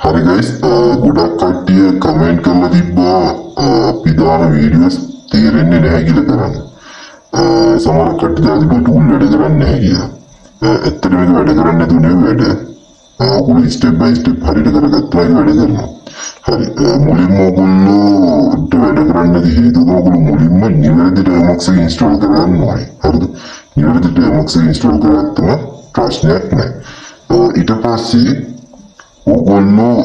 හරි ගයිස්, ගොඩක් කට්ටිය කමෙන්ට් කරලා තිබ්බා අපි දාන වීඩියෝස් තේරෙන්නේ නැහැ කියලා කරන්න. සමහර කට්ටිය දාලා තිබ්බා ටූල් වැඩ කරන්නේ නැහැ කියලා. ඇත්තටම මේක වැඩ කරන්නේ නැතුව නෙවෙයි වැඩ. ඔයගොල්ලෝ ස්ටෙප් බයි ස්ටෙප් හරියට කරගත්තා ඒක වැඩ කරනවා. හරි, මුලින්ම ඔයගොල්ලෝට වැඩ කරන්න නැති හේතුව තමයි ඔයගොල්ලෝ මුලින්ම නිවැරදි ටර්මොක්ස් එක ඉන්ස්ටෝල් කරගන්න ඕනේ. හරිද? නිවැරදි ටර්මොක්ස් එක ඉන්ස්ටෝල් කරගත්තම ප්‍රශ්නයක් නැහැ. ඊට පස්සේ ඔයගොල්ලෝ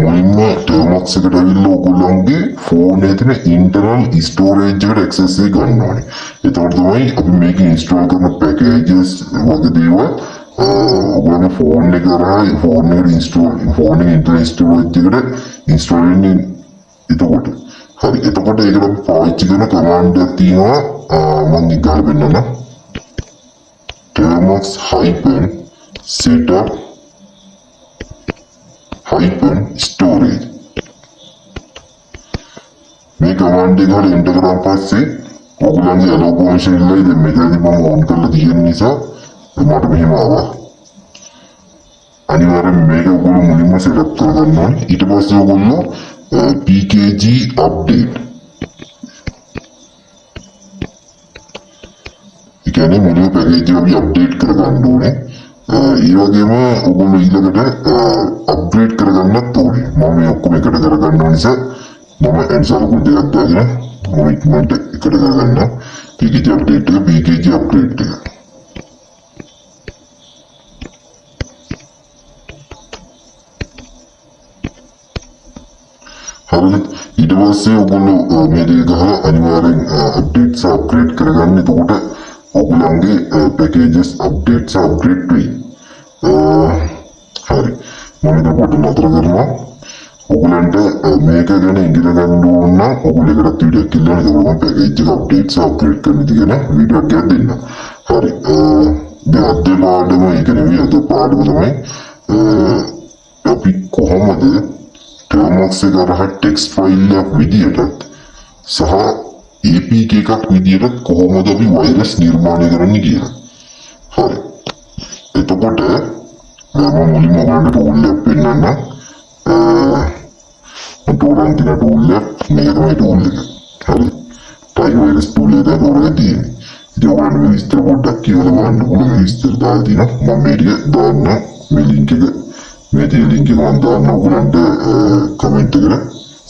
මුලින්ම ටර්මොක්ස් එකට ඇවිල්ලා ඔයගොල්ලන්ගේ ෆෝන් එකේ තියෙන ඉන්ටර්නල් ස්ටෝරේජ් එකට ඇක්සස් එක ගන්න ඕනේ. එතකොට තමයි අපි මේක ඉන්ස්ටෝල් කරන පැකේජස් වගේ දේවල් ඔයගොල්ලන්ගේ ෆෝන් එක හරහා ෆෝන් එකට ඉන්ස්ටෝල් ෆෝන් එකේ ඉන්ටර්නල් ස්ටෝරේජ් එකට ඉන්ස්ටෝල් වෙන්නේ එතකොට. හරි, එතකොට ඒකට අපි පාවිච්චි කරන කමාන්ඩ් එකක් තියෙනවා. මම ඒක ගහලා පෙන්නන්නම්. Termux hyphen setup hyphen storage මේ කමාන්ඩ් එක ගහලා එන්ටර් කරාන් පස්සේ ඔයගොල්ලන්ගේ allow permission ඉල්ලයි. දැන් මෙතනදී මම ඕන් කරලා තියෙන නිසා මට මෙහෙම ආවා. අනිවාර්යෙන්ම මේක ඔයගොල්ලෝ මුලින්ම සෙටප් කරගන්න ඕනේ. ඊට පස්සේ ඔයගොල්ලෝ pkg update, ඒ කියන්නේ මුලින්ම පැකේජ් එක අපි අප්ඩේට් කරගන්න ඕනේ. ඒ වගේම ඔයගොල්ලෝ ඊළඟට අප්ග්‍රේඩ් කරගන්නත් ඕනේ. මම මේ ඔක්කොම එකට කරගන්න ඕන නිසා මම ඇන්සර් කුඩ දෙකක් දාගෙන මම ඉක්මනට එකට කරගන්නවා. pkg update එක pkg upgrade එක. හරිද? ඊට පස්සේ ඔයගොල්ලෝ මේ දෙක ගහලා අනිවාර්යෙන් අප්ඩේට් සහ අප්ග්‍රේඩ් කරගන්න. එතකොට ඔයගොල්ලන්ගේ පැකේජස් අප්ඩේට් සහ අප්ග්‍රේඩ් වෙයි. හරි, මම මෙතන පොඩ්ඩක් නතර කරනවා. ඔයගොල්ලන්ට මේක ගැන ඉගෙන ගන්න ඕන නම් ඔයගොල්ලෝ ඒකටත් වීඩියෝ එකක් ඉල්ලන්න. එතකොට මම පැකේජ් එක අප්ඩේට් සහ අප්ග්‍රේඩ් කරන විදිහ ගැන වීඩියෝ එකක් දෙන්නම්. හරි, දැන් අද පාඩම ඒක නෙවෙයි. අද පාඩම තමයි අපි කොහොමද ටර්මොක්ස් එක හරහා ටෙක්ස්ට් ෆයිල් එකක් විදියටත් සහ APK එකක් විදියටත් කොහොමද අපි වෛරස් නිර්මාණය කරන්නේ කියලා. හරි, එතකොට මම මුලින්ම ඔයගොල්ලන්ට ටූල් එකක් පෙන්නන්නම්. මම තෝරන් තියෙන ටූල් එක මේක තමයි ටූල් එක. හරි, ටයිගර් වෛරස් ටූල් එක තමයි තෝරගෙන තියෙන්නේ. ඉතින් ඔයගොල්ලන්ට මේ විස්තර පොඩ්ඩක් කියවලා බලන්න පුළුවන්. මේ විස්තර දාලා තියෙනවා. මම මේ ටික දාන්න මේ ලින්ක් එක, මේ තියෙන ලින්ක් එක මම දාන්න ඔයගොල්ලන්ට කමෙන්ට් එකට,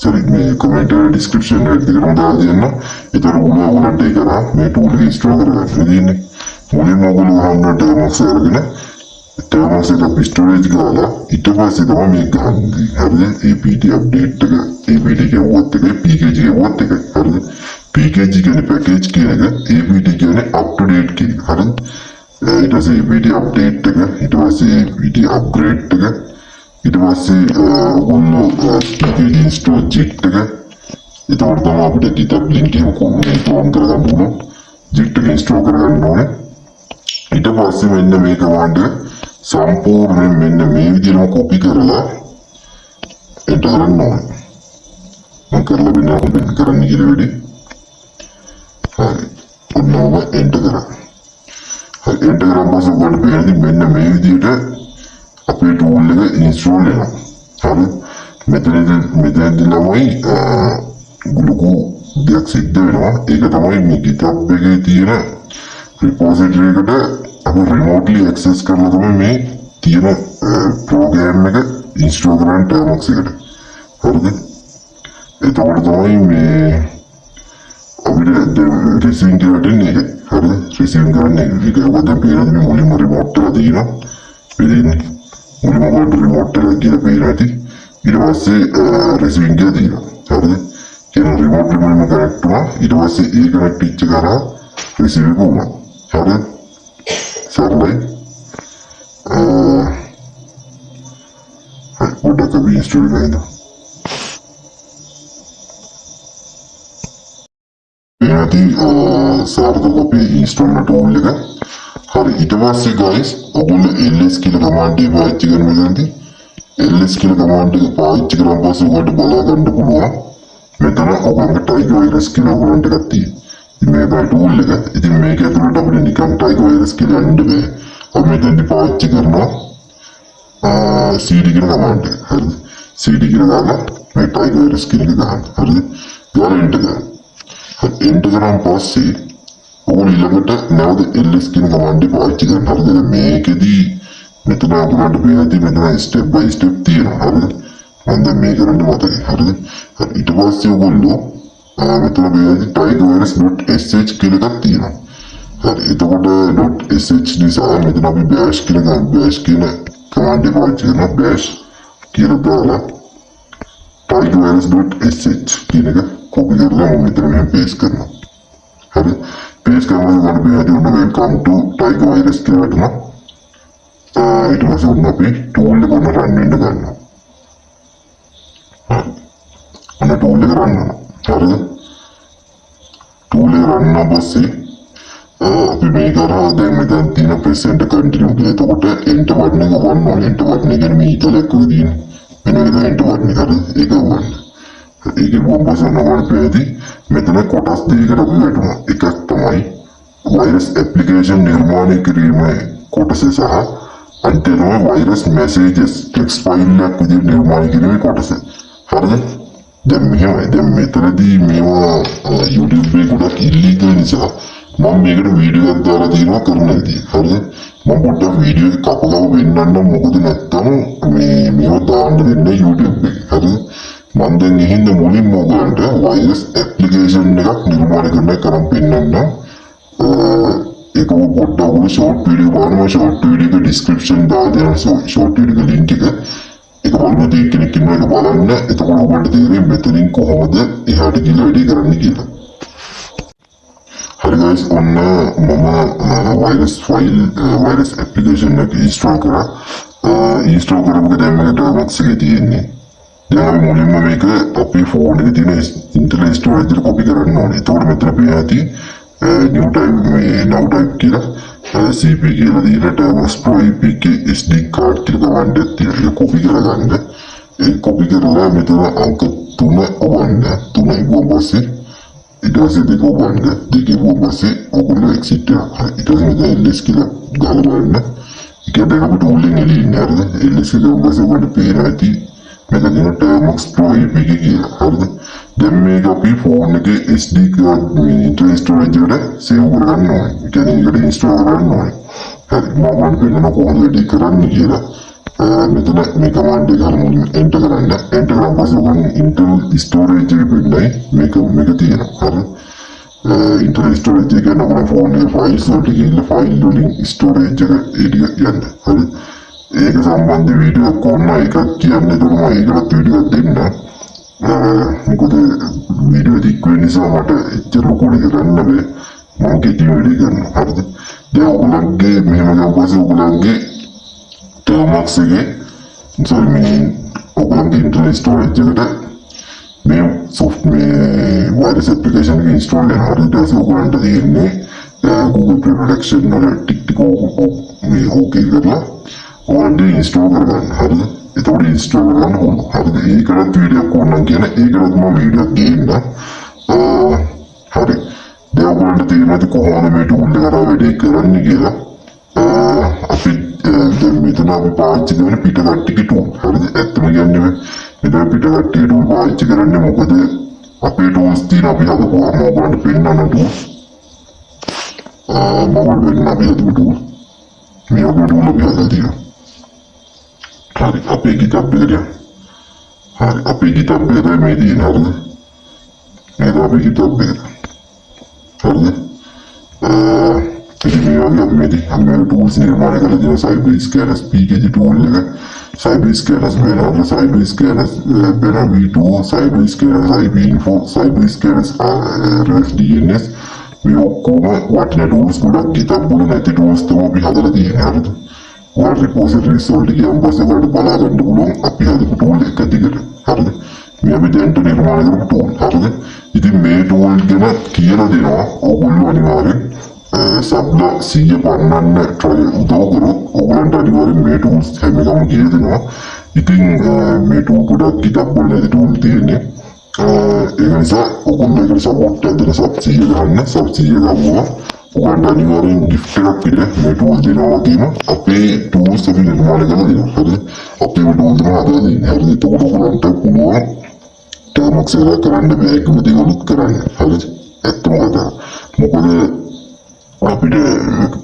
සෝරි මේ කමෙන්ට් එකට ඩිස්ක්‍රිප්ෂන් එකට දෙකම දාලා දෙන්න. ඒතර ඔයගොල්ලන්ට ඒක කරා මේ ටූල් එක ඉන්ස්ටෝල් කරගන්න. මේ තියෙන්නේ මුලින්ම ඔයගොල්ලෝ ගහන්න ටර්මොක්ස් අරගෙන ටර්මොක්ස් එක අපි ස්ටෝරේජ් ගාලා ඊට පස්සේ තමයි මේක ගහන්නේ. හරිද? APT update එක APT කියුවත් එකයි PKG කියුවත් එකයි. හරිද? PKG කියන්නේ පැකේජ් කියන එක, APT කියන්නේ අප් ටු ඩේට් කියන එක. හරිද? ඊට පස්සේ APT update එක, ඊට පස්සේ APT upgrade එක, ඊට පස්සේ ඔයගොල්ලෝ PKG install JIT එක. එතකොට තමයි අපිට GitHub link එක කොහොමද ක්ලෝන් කරගන්න පුළුවන්. JIT එක ඉන්ස්ටෝල් කරගන්න ඕනේ. ඊට පස්සේ මෙන්න මේ කමාන්ඩ් එක සම්පූර්ණයෙන් මෙන්න මේ විදිහටම කොපි කරලා එන්ටර් කරන්න ඕනේ. මම කරලා වෙන කොපි කරන්න කියලා වැඩි. හරි, ඔන්න ඔබ එන්ටර් කරා. හරි, එන්ටර් කරාන් පස්සේ ඔයගොල්ලන්ට පේනවා මෙන්න මේ විදිහට අපේ ටූල් එක ඉන්ස්ටෝල් වෙනවා. හරි, මෙතනදී ළමයි ලොකු දෙයක් සිද්ධ වෙනවා. ඒක තමයි මේ GitHub එකේ තියෙන රිපොසිටරි එකට අපි රිමෝට්ලි ඇක්සස් කරලා තමයි මේ තියෙන ප්‍රෝග්‍රෑම් එක ඉන්ස්ටෝල් කරන්න ටර්මොක්ස් එකට. හරිද? එතකොට තමයි මේ අපිට රිසීව් කියලා දෙන්නේ ඒක. හරිද? රිසීව් කරන්නේ ඒක. ඒක ඔය දැන් පේනවා මේ මුලින්ම රිමෝට් එක තියෙනවා. මේ තියෙන්නේ මුලින්ම ඔයාලට රිමෝට් එක කියලා පේනවා ඇති. ඊට පස්සේ රිසීව් කියලා තියෙනවා. හරිද? කියන රිමෝට් එක මුලින්ම කනෙක්ට් වුණා. ඊට පස්සේ ඒ කනෙක්ට් වෙච්ච කරා රිසීව් එක වුණා. හරිද? සරලයි. හරි, පොඩ්ඩක් අපි ඉන්ස්ටෝල් කරගන්න. පේනවා ඇති සාර්ථක අපේ ඉන්ස්ටෝල් කරන ටූල් එක. හරි, ඊට පස්සේ ගයිස් ඔයගොල්ලෝ ls කියලා කමාන්ඩ් එක පාවිච්චි කරන මෙතනදී ls කියලා කමාන්ඩ් එක පාවිච්චි කරාන් පස්සේ ඔයගොල්ලන්ට බලා ගන්න පුළුවන් මෙතන ඔයගොල්ලන්ගේ ටයිගර් වෛරස් කියලා ඔයගොල්ලන්ට එකක් තියෙනවා. ඉතින් මේ තමයි ටූල් එක. ඉතින් මේක ඇතුළට අපිට නිකන් ටයිගර් වෛරස් කියලා යන්න බෑ. අපි මෙතනදී පාවිච්චි කරනවා cd කියන කමාන්ඩ් එක. හරිද? CD කියලා දාලා මේ ටයිගර් වෛරස් කියන එක ගහන්න. හරිද? ගාලා එන්ටර් කරන්න. හරි, එන්ටර් කරාන් පස්සේ ඔයගොල්ලෝ ඊළඟට නැවත ls කියන කමාන්ඩ් එක පාවිච්චි කරන්න. හරිද? දැන් මේකෙදී මෙතන ඔයගොල්ලන්ට පේන ඇති මෙතන ස්ටෙප් බයි ස්ටෙප් තියෙනවා. හරිද? මම දැන් මේ කරන්නේ මතකයි. හරිද? හරි, ඊට පස්සේ ඔයගොල්ලෝ මෙතන පේන ඇති tigervirus.sh කියලා එකක් තියෙනවා. හරි, එතකොට .sh නිසා මෙතන අපි bash කියලා bash කියන කමාන්ඩ් එක පාවිච්චි කරනවා. Bash කියලා දාලා tigervirus.sh කියන එක කොපි කරලා මම මෙතන මෙහෙම පේස්ට් කරනවා. හරි, පේස්ට් කරනකොට ඔයාලට පේන ඇති ඔන්න "Welcome to Tiger Virus" කියලා වැටුණා. ඊට පස්සේ ඔන්න අපි ටූල් එක ඔන්න රන් වෙන්න ගන්නවා. හරි, ඔන්න ටූල් එක රන් වෙනවා. හරිද? ටූල් එක රන් වුණා පස්සේ අපි මේක අරහා දැන් මෙතන තියෙන "Press enter continue" කියලා. එතකොට enter button එක ඔබන්න ඕනේ. Enter button එක කියන්නේ මේ ඊතලයක් වගේ තියෙන. මෙන්න මේක enter button එක. හරිද? ඒක ඔබන්න. ඒක එබුවන් පස්සේ ඔන්න ඔයාලට පේති මෙතන කොටස් දෙකකට අපි වැටුණා. එකක් තමයි වෛරස් ඇප්ලිකේෂන් නිර්මාණය කිරීමේ කොටස සහ අනිත් එක තමයි වෛරස් මැසේජස් ටෙක්ස්ට් ෆයිල් එකක් විදිහට නිර්මාණය කිරීමේ කොටස. හරිද? දැන් මෙහෙමයි. දැන් මෙතනදී මේවා YouTube එකේ ගොඩක් ඉල්ලීගල් නිසා මම මේකට වීඩියෝ එකක් දාලා තියෙනවා කරන විදිය. හරිද? මම පොඩ්ඩක් වීඩියෝ එක කප කප පෙන්නන්නම්, මොකද නැත්තම් මේ මේවා දාන්න දෙන්නේ YouTube එකේ. හරිද? මම දැන් එහෙනම් මුලින්ම ඔයගොල්ලන්ට වෛරස් ඇප්ලිකේෂන් එකක් නිර්මාණය කරන එක කරන් පෙන්නන්නම්. ඒක ඔය පොඩ්ඩක් ඔයගොල්ලෝ ෂෝට් වීඩියෝ බලන්න. මම ෂෝට් වීඩියෝ එක ඩිස්ක්‍රිප්ෂන් දාලා දෙනවා, ෂෝට් වීඩියෝ එක ලින්ක් එක. ඒක බලන්න තියෙන කෙනෙක් ඉන්නවා, ඒක බලන්න. එතකොට ඔයගොල්ලන්ට තේරෙයි මෙතනින් කොහොමද එහාට ගිහලා වැඩේ කරන්න කියලා. හරි ගයිස්, ඔන්න මම වෛරස් ෆයිල් වෛරස් ඇප්ලිකේෂන් එක ඉන්ස්ටෝල් කරා. ඉන්ස්ටෝල් කරපු එක දැන් මේක ටර්මක්ස් එකේ තියෙන්නේ. දැන් අපි මුලින්ම මේක අපේ ෆෝන් එකේ තියෙන ඉන්ටර්නල් ස්ටෝරේජ් එකට කොපි කරන්න ඕනේ. එතකොට මෙතන පේන ඇති new type මේ now type කියලා CP කියලා දීලා Termux Pro APK SD card කියලා කමාන්ඩ් එකක් තියෙනවා. ඒක කොපි කරගන්න. ඒක කොපි කරලා මෙතන අංක 3 ඔබන්න. 3 එබුවන් පස්සේ ඊට පස්සේ 2 ඔබන්න. 2 එබුවන් පස්සේ ඔයගොල්ලෝ එක්සිට් වෙනවා. හරි, ඊට පස්සේ මෙතන ls කියලා ගහලා බලන්න. ඒ කියන්නේ දැන් අපි ටූල් එකෙන් එළියේ ඉන්නේ. හරිද? Ls එක ගහුවන් පස්සේ ඔයගොල්ලන්ට පේනවා ඇති මෙතන තියෙන Termux Pro APK කියලා. හරිද? දැන් මේක අපි ෆෝන් එකේ SD card මේ ඉන්ටර්නල් ස්ටෝරේජ් එකට සේව් කරගන්න ඕනේ. ඒ කියන්නේ ඒකට ඉන්ස්ටෝල් කරගන්න ඕනේ. හරි, මම ඔයාලට පෙන්නන කොහොමද වැඩි කරන්නේ කියලා. මෙතන මේ කමාන්ඩ් එක අර මුලින්ම එන්ටර් කරන්න. එන්ටර් කරාන් පස්සේ ඔයගොල්ලන් ඉන්ටර්නල් ස්ටෝරේජ් එකේ පෙන්නයි මේක මේක තියෙනවා. හරි. ඉන්ටර්නල් ස්ටෝරේජ් එක කියන්නේ ඔයගොල්ලන් ෆෝන් එකේ ෆයිල්ස් වලට ගිහිල්ලා ෆයිල් වලින් ස්ටෝරේජ් එක ඒ ටික යන්න. හරි. ඒක සම්බන්ධ වීඩියෝ එකක් ඕන නම් ඒකත් කියන්න. එතකොට මම ඒකටත් වීඩියෝ එකක් දෙන්නම්. මොකද වීඩියෝ දික් වෙන නිසා මට එච්චර ලොකු වැඩ කරන්න බෑ. මම කෙටිම වැඩ කරනවා. හරිද? දැන් ඔයගොල්ලන්ගේ මෙහෙම ගියාන් පස්සේ ඔයගොල්ලන්ගේ ටර්මක්ස් එකේ, සෝරි, මේ ඔයගොල්ලන්ගේ ඉන්ටර්නල් ස්ටෝරේජ් එකට මේ සොෆ්ට් මේ වෛරස් ඇප්ලිකේෂන් එක ඉන්ස්ටෝල් වෙනවා. හරි, ඊට පස්සේ ඔයගොල්ලන්ට තියෙන්නේ Google Play Protection වල ටික් ටික මේ ඕකේ කරලා ඔයගොල්ලන්ට ඉන්ස්ටෝල් කරගන්න. හරිද? එතකොට ඉන්ස්ටෝල් කරගන්න ඕන. හරිද? ඒකටත් වීඩියෝ එකක් ඕන නම් කියන ඒකටත් මම වීඩියෝ එකක් ගේන්න. හරි. දැන් ඔයගොල්ලන්ට තේරෙනවා ඇති කොහොමද මේ ටූල් එක කරා වැඩේ කරන්නේ කියලා. අපි දැන් මෙතන අපි පාවිච්චි කරන පිට කට්ටියගේ ටූල්. හරිද? ඇත්තම කියන්නේ මෙතන පිට කට්ටියගේ ටූල් පාවිච්චි කරන්නේ, මොකද අපේ ටූල්ස් තියෙන අපි හදපුවා. මම ඔයගොල්ලන්ට පෙන්නන්න ටූල්ස්. මම ඔයගොල්ලන්ට පෙන්නන්න අපි හදපු ටූල්. මේ වගේ ටූල් අපි හදලා තියෙනවා. හරි, අපේ GitHub එකට යන්න. හරි, අපේ GitHub එකට මේ තියෙන. හරිද? මේක අපේ GitHub එකට. හරිද? ඉතින් මේ වගේ අපි මේ අපි මේ ටූල්ස් නිර්මාණය කරලා තියෙන Cyber Scanners PKG tool එක, Cyber Scanners Banner, Cyber Scanners Banner V2, Cyber Scanners IP Info, Cyber Scanners Reverse DNS, මේ ඔක්කොම වටින ටූල්ස් ගොඩක් GitHub වල නැති ටූල්ස් තමයි අපි හදලා තියෙන්නේ. හරිද? ඔයාලා රිපොසිටරිස් වලට ගියාන් පස්සේ ඔයාලට බලා ගන්න පුළුවන් අපි හදපු ටූල් එක දිගට. හරිද? මේ අපි දැනට නිර්මාණය කරපු ටූල්. හරිද? ඉතින් මේ ටූල් ගැන කියලා දෙනවා. ඕගොල්ලෝ අනිවාර්යෙන් සබ්ලා 100 පන්නන්න try උදව් කරොත් ඕගොල්ලන්ට අනිවාර්යෙන් මේ ටූල්ස් හැම එකම කියලා දෙනවා. ඉතින් මේ ටූල් ගොඩක් GitHub වල නැති ටූල් තියෙන්නේ. ඒක නිසා ඔයගොල්ලෝ ඒකට සපෝට් එකක් දෙන සබ් 100 ගන්න. සබ් 100 ගහුවා ඔයාලට අනිවාර්යෙන් ගිෆ්ට් එකක් විදිහට මේ ටූල් දෙනවා වගේම අපේ ටූල්ස් අපි නිර්මාණය කරලා දෙනවා. හරිද? අපේම ටූල් තමයි හදලා දෙන්නේ. හරිද? එතකොට ඔයගොල්ලන්ට පුළුවන් ටර්මොක්ස් එක කරන්න බෑ කිව්ව දේවලුත් කරන්න. හරිද? ඇත්තම කතාව. මොකද අපිට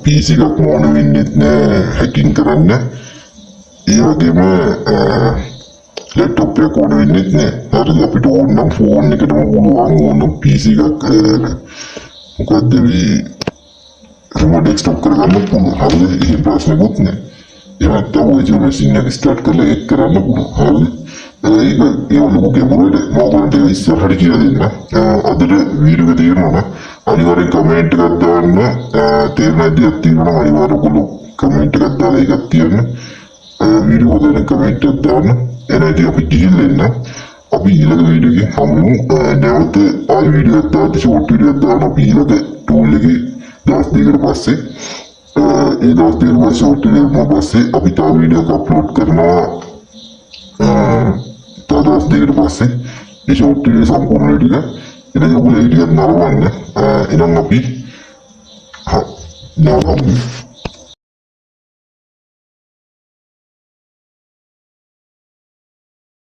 PC එකක් ඕන වෙන්නෙත් නෑ හැකින් කරන්න. ඒ වගේම ලැප්ටොප් එකක් ඕන වෙන්නෙත් නෑ. හරිද? අපිට ඕන නම් ෆෝන් එකටම පුළුවන්, ඕන නම් PC එකක්, මොකද්ද මේ රිමෝට් ඩෙස්ක්ටොප් කරගන්න පුළුවන්. හරිද? එහෙම ප්‍රශ්නකුත් නෑ. එහෙම නැත්නම් වර්චුවල් මැෂින් එක ස්ටාර්ට් කරලා ඒක කරන්න පුළුවන්. හරිද? ඒක ඒ ලොකු ගැඹුරු වැඩ. මම ඔයාලට ඒක ඉස්සරහට කියලා දෙන්න. අදට වීඩියෝ එක තේරුණා නම් අනිවාර්යෙන් කමෙන්ට් එකක් දාන්න. තේරුණා නැති තියෙනවා නම් අනිවාර්යෙන් ඔයගොල්ලෝ කමෙන්ට් එකක් දාලා ඒකත් තියන්න. වීඩියෝ හොඳ නම් කමෙන්ට් එකක් දාන්න. එහෙනම් ඉතින් අපි ගිහින් එන්න. අපි ඊළඟ වීඩියෝ එකෙන් හමු. නැවත ආයි වීඩියෝ එකක් දාන්න, ෂෝට් වීඩියෝ එකක් දාන්න අපි ඊළඟ ටූල් එකේ දවස් දෙකකට පස්සේ. ඒ දවස් දෙකකට පස්සේ ෂෝට් වීඩියෝ එකක් පස්සේ අපි තව වීඩියෝ එකක් අප්ලෝඩ් කරනවා. තව දවස් දෙකකට පස්සේ ඒ ෂෝට් වීඩියෝ සම්පූර්ණ ටික. එහෙනම් ඔයගොල්ලෝ ඒ ටිකත් නරඹන්න. එහෙනම් අපි නැවත හමු.